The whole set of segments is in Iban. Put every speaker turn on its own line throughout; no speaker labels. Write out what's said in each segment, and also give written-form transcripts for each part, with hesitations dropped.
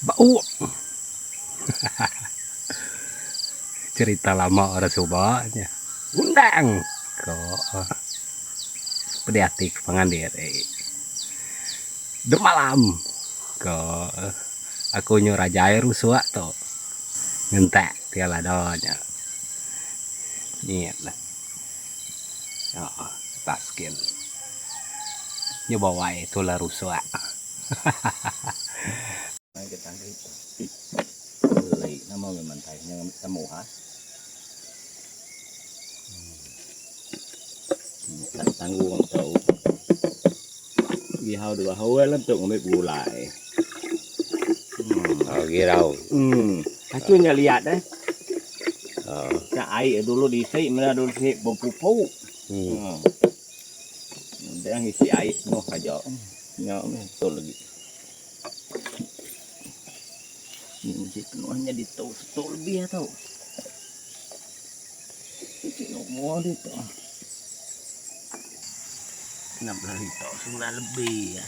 Bau. Cerita lama orang suba nya. Undang ko pedih ati ke pangan diri. Demalam ko aku nyu rajai rusuk tu ngentak ti lada nya. Nyit lah. Aa atas kin. Nyu bawai tulah rusuk. Hahaha.
Ni penuh nya ditu setu lebih tu. Isi umur ditu. 16 liter sebulan lebih ya.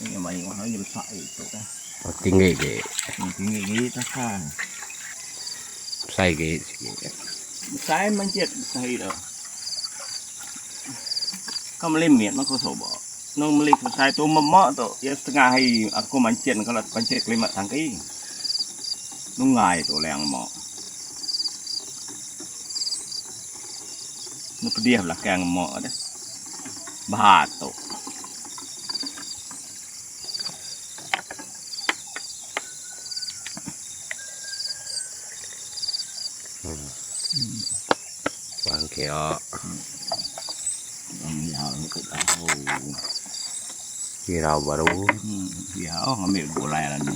Ini mayuh lagi besar itu kan.
Oh, tinggi ge.
Tinggi ge takan.
Besar ge sikit.
Besar mancit besar itu. Kau melimit mah kau soba. Nung meli selesai tu memak tu iya setengah hari aku mancit kalau pancit kelima tangki. Nungai tu leng mak. Nu pedih belakang mak deh. Bahat tu.
Wang kio. Irau baru.
Ya, oh ngambil gulai lah ni.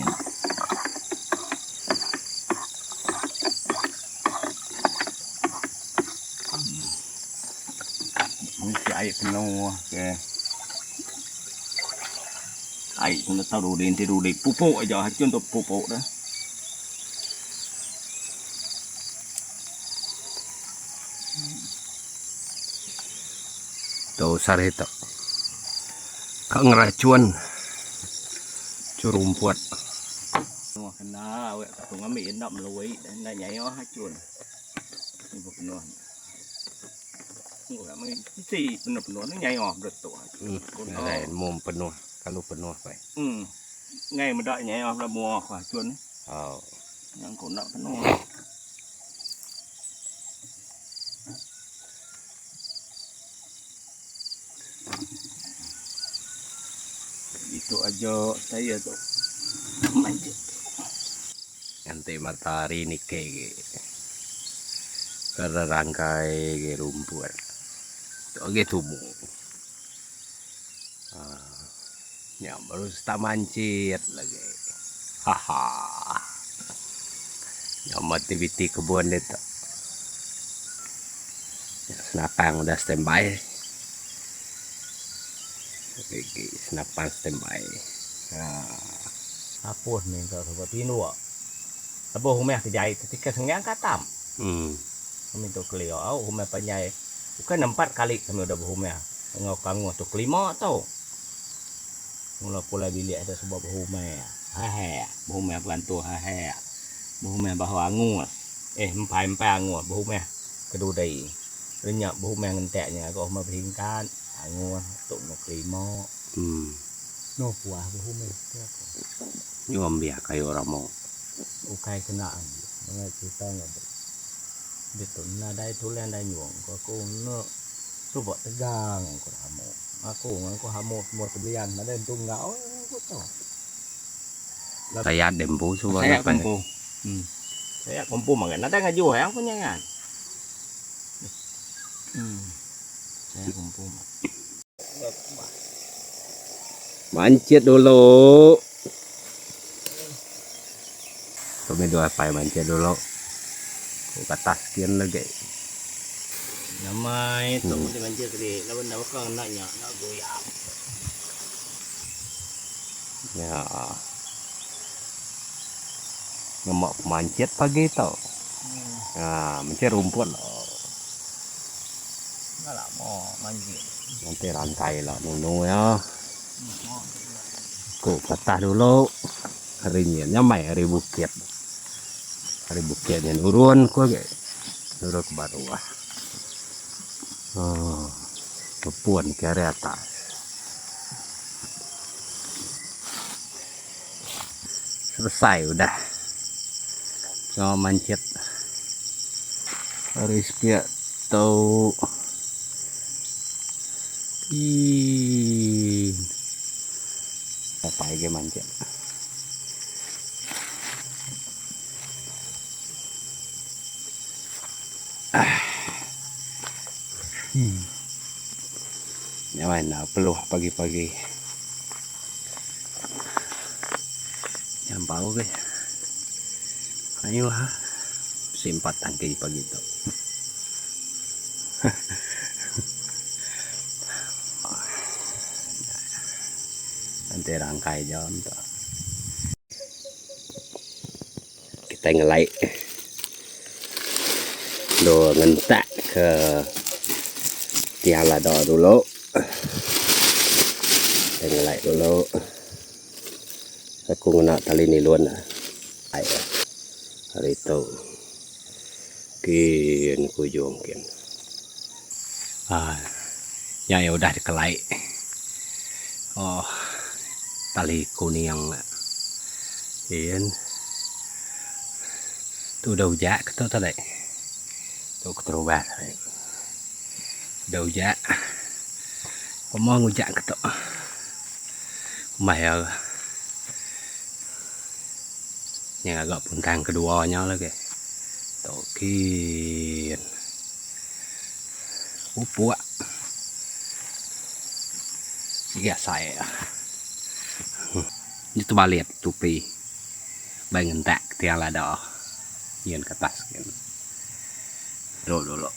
Mesti air penuh ke. Air kena taruh di inti dulu pupuk aja, hacun tu pupuk dah.
Tu sehari tu ka ngerachun cherumput.
Kena awek tu ngambi enda melui enda nyayo rachun. Ibu penuh. Isi penuh-penuh ni nyayo beretuk.
Nadai mum penuh kalu penuh pai.
Ngai meda nyayo bela mua rachun.
Au.
Yang ku enda penuh. Itu aja saya tu. Manjat.
Nganti matahari niki agi. Kada rangkai agi rumput. Tu agi tumu. Aaa nya baru start mancit lagi. Haha. Nya aktiviti kebun ditu. Nya senapang udah standby. Agi senapang standby. Haa.
Apus meh enta suba tinduk. Lebuh rumah ke jai ti ke senggang ke atam. Kami tu kelia au rumah panjai bukan empat kali kami udah berumah enggau kanguh tu kelima tu. Mula pulai bilik sida suba berumah haha berumah berantu haha berumah bahu angus eh empai empai angus berumah kedudai lenyap berumah ngentak nya agak rumah beringkat angus tu meh kelima. No puas berumah ti aku.
Nyuam biak kayu ramo.
Ukai kena agi mengai cerita enggau dek. Ditu nadai tulang danyung ko aku enda suba tegang ko ramo. Aku ngaku hamu semua tebelian nadai entu enggau aku tu.
Sayat deh empu suba
Sayat ku empu. Sayat ku empu mega nadai ngaju ai aku nyangan. Sayat ku empu.
Mancit dulu. Tu meh dua apai mancit dulu. Ku atas kin lagi.
Nyamai tu mesti mancit tadi laban enda baka ngena nya enda goyang.
Nya. Ngema pemancit pagi tu. Ha mancit rumput la.
Enda lama mancit.
Nanti rantai la nunu iya. Ku patah dulu. Ari nyin nyamai ari bukit. Ari bukit nyin urun ku agi nurun ke baruh. Ooh bepun ke ari atas. Selesai udah pengawa manchit ari sepiak tu. Ii. Datai agi manchit. Hmm. Nyamai enda peluh pagi-pagi. Nyampau ke. Ayuh ha. Simpat tangki pagi tu. Enti rangkai jam tu. Kitai ngelai endur ngentak ke tiang lada dulu. Kitai ngelai dulu. Aku ngena tali nilun ai ari tu kin ke ujung kin. Aaa nya iya udah dikelai ohh tali kuning in tu udah ujak ke tu tadi tu keterubah tadi udah ujak pemung ujak ke tu. Umbah iya nya ngaga puntang kedua nya lagi tu kin pupuk sigi asai iya nya tebalit tupi bai ngentak tiang lada nyin ke atas kin dulu dulu.